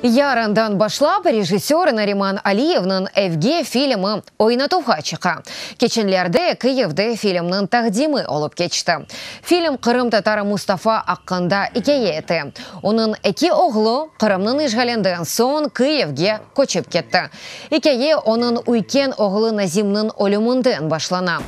Yarından başlap rejissör Nariman Aliyevniñ Evge filmi oynatuvğa çıqa. Keçenlerde Kiyevde filmniñ taqdimi olıp keçti. Film qırımtatarı Mustafa aqqında ikâye ete. Onıñ eki oğlu Qırımnıñ işğalinden soñ Kiyevge köçip ketti. İkâye onıñ üyken oğlu Nazimniñ ölüminden başlana.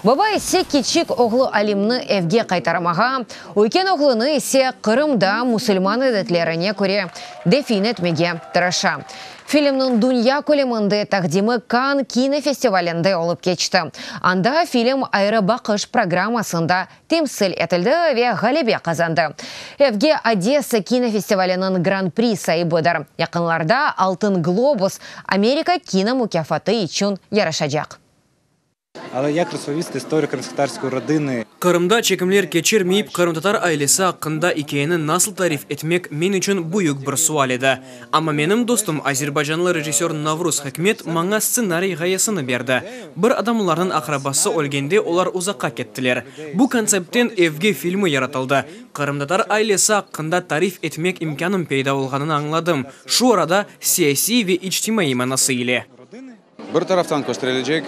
Baba ise kiçik oğlu Alimni evge qaytarmağa, üyken oğlunı ise Qırımda musulman adetlerine köre defin etmege tırışa. Filmniñ dünya köleminde taqdimi Kann kinofestivalinde olıp keçti. Anda film Ayrı baqış programmasında temsil etildi ve ğalebe qazandı. Evge Odessa kinofestivaliniñ Gran-pri saibidir. Yaqınlarda Altın globus Amerika kino mukâfatı içün yarışacaq. Qırımda çekimler keçirmeyip, qırımtatar ailesi aqqında ikâyeni nasıl tarif etmek men içün büyük bir sual edi. Amma menim dostum, azerbaycanlı rejissör Navruz Hikmet maña stsenariy ğayesini berdi. Bir adamlarnıñ aqrabası ölgende olar uzaqqa kettiler. Bu kontseptten Evge filmi yaratıldı. Qırımtatar ailesi aqqında tarif etmek imkânım peyda olğanını añladım, şu arada siyasiy ve içtimaiy manası ile. Bir taraftan kösterilecek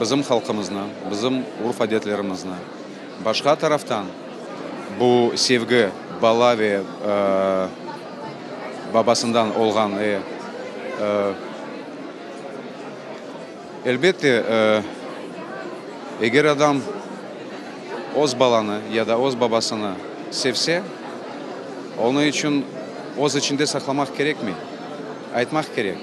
bizim halqımıznı, bizim urf-adetlerimizni, başqa taraftan bu sevgi bala ve babasından olğan, elbette, eger adam öz balanı ya da öz babasını sevse, onıñ içün öz içinde saqlamaq kerekmey, aytmaq kerek.